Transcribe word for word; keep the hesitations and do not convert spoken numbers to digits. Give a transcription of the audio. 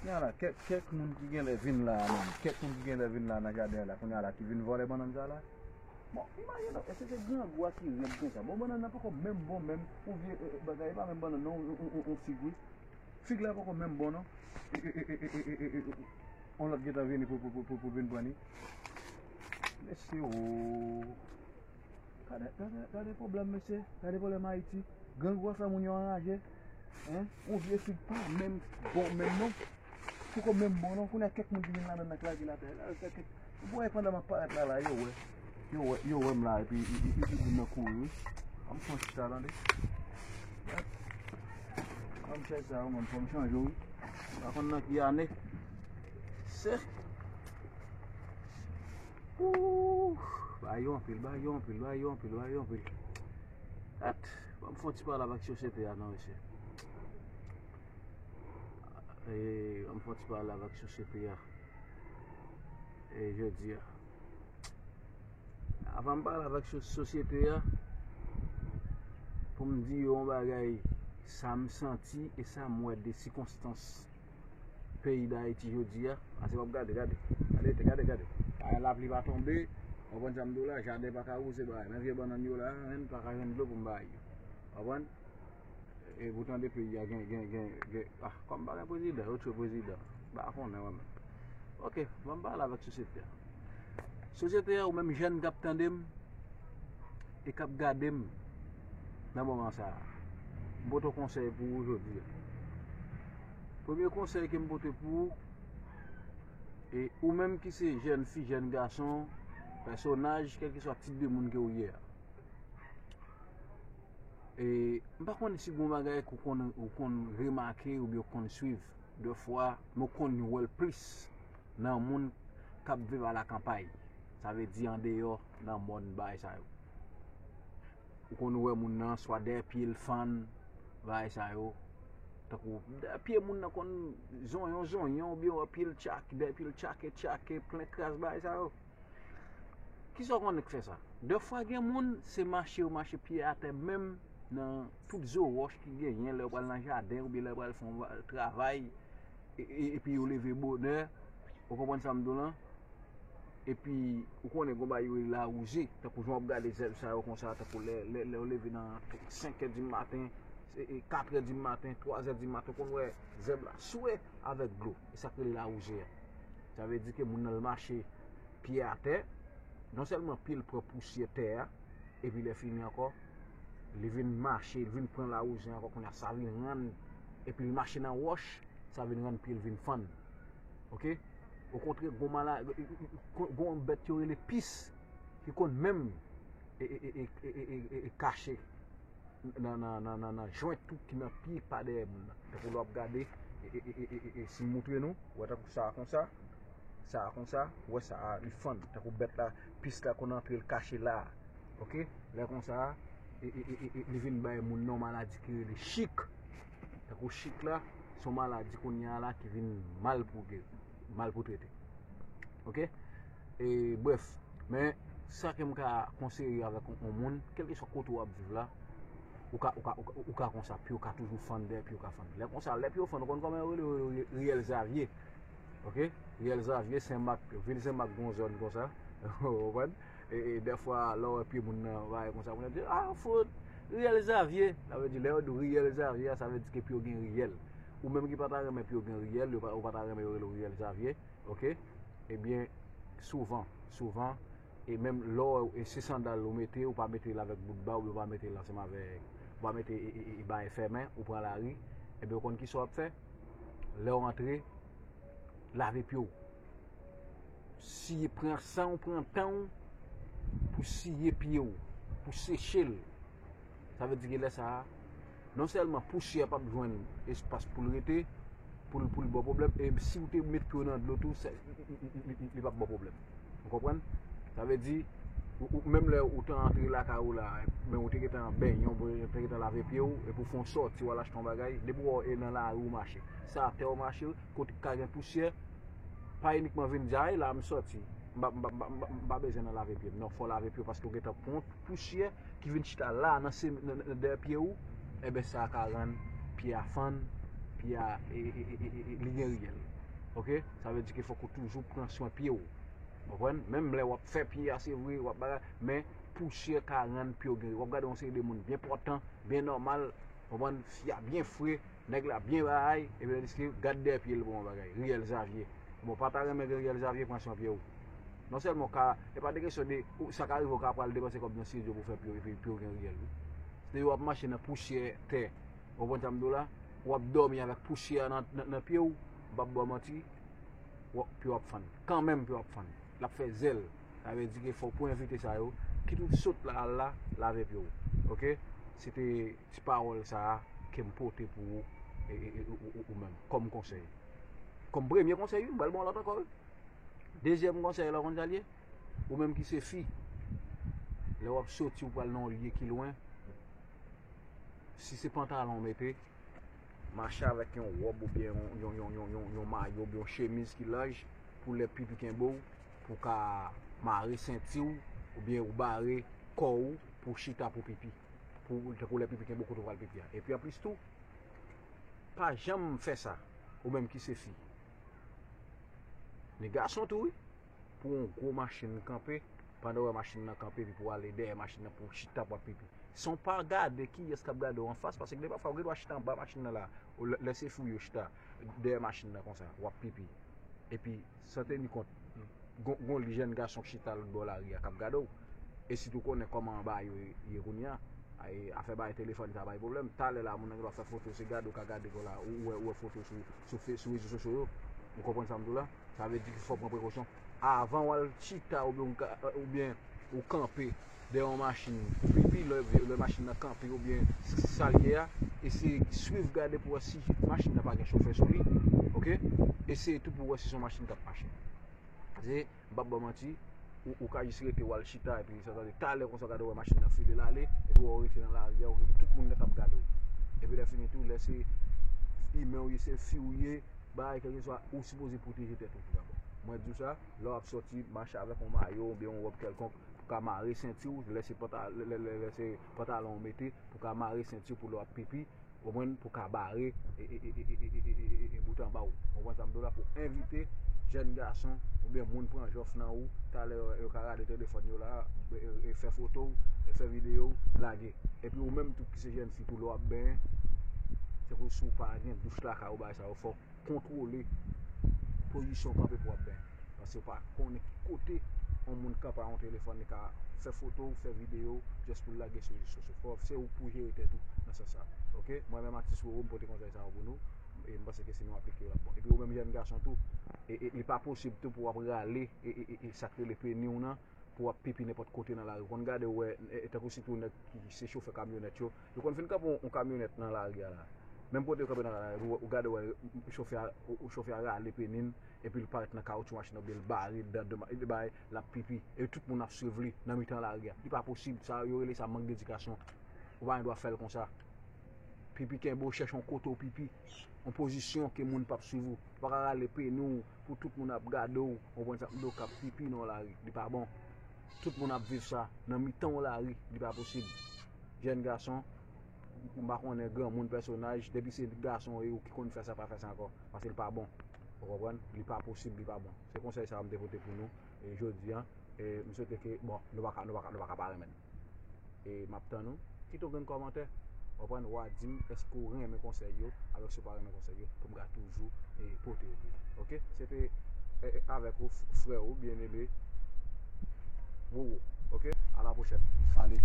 Kounye a la, kèk, kèk moun ki genlè vin la a menm, kèk moun ki genlè vin la nan jaden an la, kounye a la, ki vin vòlè bannann sa la. Bon, imajine w, èske se grangou a ki rèd konsa? Bon, bannann nan poko menm bon menm, ou vye, eh, eh, bagay, e pa menm bannann non, on, on, on, on fig, wi. Fig la poko menm bon non. E, e, e, e, e, e, e, e, on lòt gentan vini pou, pou, pou, pou, pou vin pran li. Mesye, o. Gade, gade, gade pwoblèm, mesye. Gade pwoblèm Ayiti. Grangou a fè moun yo anraje. Hein? On vye fig pa menm bon menm non. Poko menm bon non. Kounye a kèk moun ki vin ladan nan klake l atè. La, kèk, kèk, ou wè pandan m ap parèt la, la, yo wè. Yo wè, yo wè m la, epi, epi, epi moun nan kouri, wi. Ban m fè yon ti sa, tande. Ban m chèche sa, mwen, fò m chanje, wi. M pa konn nan ki ane. Se. Ooh, ba yo anpil, ba yo anpil, ba yo anpil, ba yo anpil. At, ban m fè yon ti pale avèk sosyete a, non, mesye. E, ban m fè yon ti pale avèk sosyete a. E, jodi a. Avan m pale avèk so-, sosyete a, pou m di yo yon bagay, sa m santi e sa m wè de sikonstans peyi Dayiti jodi a. Pase w ap gade, gade. Gade, gade, gade. Ay, lapli pa tonbe, w konprann sa m di w la, jaden pa ka wouze bagay. Men vye bannann yo la, menm pa ka jwenn dlo pou m bay yo. W konprann? E pou tande peyi a gen, gen, gen, gen, ah, kòm pa gen prezidan, yo tchwe prezidan. M pa konnen, mwen menm. Ok, ban m pale avèk sosyete a. Sosyete a, ou menm jèn k ap tande m, e k ap gade m nan moman sa a. M pote yon konsèy pou ou jodi a. Premye konsèy ke m pote pou ou, e ou menm ki se jèn fi, jèn gason, pèsonaj, kèlkeswa tip de moun ke ou ye a. E, m pa konnen si gon bagay ke ou konn, ou konn remake oubyen ou konn swiv. Dèfwa, m konn wè l plis nan moun k ap viv alakanpay. Sa vle di andeyò nan mòn bagay sa yo. Ou konn wè moun nan swa dèyè pye l fann, bagay sa yo. Tankou dèyè pye moun nan konn zonyon zonyon oubyen wè pye l tchake, dèyè pye l tchake tchake, plen kras bagay sa yo. Kisa w konnen k fè sa? Dèfwa gen moun, se mache yo mache pye atè menm nan tout zo wòch ki genyen lè yo pral nan jaden oubyen lè yo pral fè yon va-, travay, e, e, epi yo leve bonè, ou konprann sa m di w lan? Epi, ou konnen gon bagay yo rele lawouze, tankou jan w ap gade zèb sa yo konsa, tankou lè, lè, lè yo leve nan senk è di maten, e, e, kat è di maten, twa zè di maten, ou konn wè zèb la swe avèk dlo. E sa k rele lawouze a. Sa vle di ke moun nan l mache pye atè, non sèlman pye l pran pousyè tè a, epi lè fini ankò, li vin mache, li vin pran lawouze ankò, kounye a sa vin rann, epi li mache nan wòch, sa vin rann pye l vin fann. Ok? Okontrè, gon mala-, gon bèt yo rele pis, ki konn menm e, e, e, e kache nan, nan, nan, nan, nan jwent tou ki nan pye pa dèyè moun nan. Tankou lè w ap gade, e, e, e, e, e, e, si m moutre nou, ou wè tankou sa a konsa, sa a konsa, ou wè sa a li fann. Tankou bèt la, pis la konn antre l kache la a. Ok? Lè konsa a, e, e, e, e, e, li vin bay moun nan yon maladi ki rele chik. Tankou chik la, se yon maladi kounye a la ki vin mal pou geri, mal pou trete. Ok? E, brèf, men sa ke m ka konseye avèk yon, yon moun, kèlkeswa kote w ap viv la, ou ka, ou ka, ou ka, ou ka konsa, pye w ka toujou fann, dèyè pye w ka fann. Lè konsa, lè pye w fann, ou konn kòman yo rele, yo rele Riyèl Zavye. Ok? Riyèl Zavye, Senmak, vil Senmak gon zòn konsa. Ou konprann? E, e dèfwa, lè w wè pye moun nan, bagay konsa, moun nan di, "Ah, fout, Riyèl Zavye." Sa vle di, lè yo di w Riyèl Zavye a, sa vle di ke pye w gen riyèl. Ou menm ki pa ta renmen pye w gen riyèl, ou pa, ou pa ta renmen yo rele w Riyèl Zavye, ok? Ebyen, souvan, souvan, e menm lè w, e se sandal ou mete, ou pa mete l avèk bout ba, oubyen ou pa mete l ansanm avèk, ou pa mete, e, e, e, e bagay fèmen, ou pran lari, ebyen, ou konn kisa w ap fè? Lè w antre, lave pye w. Siye, pran san w, pran tan w pou siye pye w, pou seche l. Sa vle di ke lè sa a, non sèlman pousyè p ap jwenn espas pou l rete, pou l, pou l ba w pwoblèm, e si w te met pye w nan dlo tou, sa, li, li, li, li, li p ap ba w pwoblèm. Ou konprann? Sa vle di, ou, ou, menm lè ou te antre lakay ou la, men ou te gentan benyen, ou te gentan lave pye w, epi w fè yon sòti, w al achte yon bagay, depi w wè w e nan lari ou mache. Se atè w mache, kote k ka gen pousyè, pa inikman vin di, "Ay, la m sòti, m pa, m pa, m pa, m pa, m pa bezwen nan lave pye m." Non, fò w lave pye w paske w gentan pran yon pousyè ki vin chita la nan se-, nan, nan, nan dèyè pye w, enben sa ka rann pye a fann, pye a, e, e, li gen riyèl. Ok? Sa vle di ke fòk ou toujou pran swen pye w. Konprann? Menm lè w ap fè pye a, se vre, w ap bagay, men pousyè ka rann pye w gen. W ap gade yon seri de moun byen pòtan, byen nòmal, konprann? Fi a byen fre, nèg la byen bagay, epi tandis ke gad dèyè pye l pou yon bagay. Riel Xavier. Bon, pa ta renmen gen Riel Xavier, pran swen pye w. Non sèlman w ka, e pa de kesyon de, ou, sa ka rive w ka pral depanse kòb nan studio pou fè pye w, epi pye w gen riel, wi. Se w ap mache nan pousyè tè. Ou konprann sa m di w la? W ap dòmi avèk pousyè a nan, nan, nan pye w, m p ap ba w manti, w ap, pye w ap fann. Kanmenm pye w ap fann. L ap fè zèl. Sa vle di ke fò w pou envite sa yo, kit ou sot la, al la, lave pye w. Ok? Se te ti pawòl sa a ke m pote pou ou, e, e, e, ou, ou, ou menm, kòm konsèy. Kòm premye konsèy, wi, m pral ba w lòt ankò, wi. Dezyèm konsèy la, w konn sa l ye? Ou menm ki se fi, lè w ap soti, ou pral nan yon lye ki lwen, si se pantalon w mete, mache avèk yon wòb oubyen yon, yon, yon, yon, yon, yon mayo oubyen yon chemiz ki laj pou lè pipi kenbe w, pou w ka mare senti w oubyen ou bare kò w pou w chita pou pipi. Pou, tankou lè pipi kenbe w kote w pral pipi a. Epi anplis tou, pa janm fè sa, ou menm ki se fi. Ni gason tou, wi. Pou yon gwo machin kanpe, pandan w wè machin nan kanpe, epi pou w ale dèyè machin nan pou w chita pou w ap pipi. San w pa gade kiyès k ap gade w anfas, paske gen de pafwa ou gen dwa chita anba machin nan la, ou lè, lè se fi w yo chita dèyè machin nan konsa, w ap pipi. Epi, san teni kont, gon, gon jèn gason k chita lòt bò lari a k ap gade w. E sitou konnen kòman anba yo ye kounye a. Ay, afè bay telefòn sa bay pwoblèm. Talè la, moun nan gen dwa fè foto, se gade w ka gade kò la, ou wè, ou wè foto sou, sou, fe- sou rezo sosyo yo. Ou konprann sa m di w la? Sa vle di ke fò w pran prekosyon. Avan w al chita oubyen ou ka, oubyen ou kanpe dèyè yon machin pou pipi, lè, lè machin nan kanpe oubyen sa l ye a, eseye swiv gade pou wè si machin nan pa gen chofè sou li. Ok? Eseye tou pou wè si se yon machin k ap mache. Paske, m p ap ba w manti, ou, ou ka jis rete w al chita, epi sa vle di talè konsa w gade w wè machin nan file l ale, epi w rete nan lari a, ou rete tout moun nèt ap gade w. Epi lè fini tou, lè se imen w ye, se fi w ye, bagay kèlkeswa, ou sipoze pwoteje tèt ou tou dabò. Mwen di w sa, lè w ap soti, mache avèk yon mayo oubyen yon wòb kèlkonk pou ka mare senti w, lè se panta- lè, lè, lè, lè se pantalon w mete, pou ka mare senti w pou lè w ap pipi, ou konprann, pou ka bare e, e, e, e bout anba w. Ou konprann sa m di w la? Pou envite jèn gason oubyen moun pran jòf nan ou, talè yo, yo ka rale telefòn yo la, e, e, e fè foto w, e fè videyo w, lage. Epi ou menm tou ki se jèn fi tou, lè w ap benyen, tankou si w pa gen douch lakay ou, bagay sa yo, fò w kontwole pozisyon w kanpe pou w ap benyen. Paske w pa konnen ki kote yon moun kanpe a yon telefòn, li ka fè foto w, fè videyo w, jis pou l lage sou rezo sosyo. Fò se ou pou jere tèt ou nan sans sa. Ok? Mwen menm atis Roro, m pote konsèy sa yo pou nou. E m panse ke si nou aplike yo, l ap bon. Epi ou menm jèn gason tou, e, e, li pa posib tou pou w ap rale, e, e, e, e sa k rele peni w nan, pou w ap pipi nenpòt kote nan lari. Ou konn gade, ou wè, e, e, tankou sitou nèg ki se chofè kamyonèt yo. Yo konn fin kanpe yon, yon kamyonèt nan lari a la. Menm kote yo kanpe nan lari, ou, ou gade, ou wè, chofè a, ou, ou chofè a rale peni l, epi l parèt nan kawotchou machin nan, oubyen l bare l dan de ma- de bagay, l ap pipi. E tout moun ap swiv li nan mitan lari a. Li pa posib. Sa, yo rele sa mank dedikasyon. Ou pa gen dwa fè l konsa. Pipi kenbe w, chèche yon kote w pipi. Yon pozisyon ke moun p ap swiv ou. Ou pa ka rale peni w pou tout moun ap gade w, konprann sa m di w, k ap pipi nan yon lari. Li pa bon. Tout moun ap viv sa. Nan mitan yon lari, li pa posib. Jèn gason, m pa konnen granmoun, pèsonaj, depi se gason w ye, ou ki konn fè sa, pa fè sa ankò. Paske li pa bon. Ou konprann? Li pa posib, li pa bon. Se konsèy sa a m te pote pou nou, e, jodi a. E, m swete ke, bon, nou pa ka, nou pa ka, nou pa ka pa renmen l. E m ap tann ou. Kite yon grenn kòmantè. Ou konprann? W a di m èske w renmen konsèy yo, avèk si w pa renmen konsèy yo, pou m ka toujou, e, pote yo pou ou. Ok? Se te, e, e, avèk ou, f- frè ou, byeneme, Roro. Ok? A la pwochèn. Ale.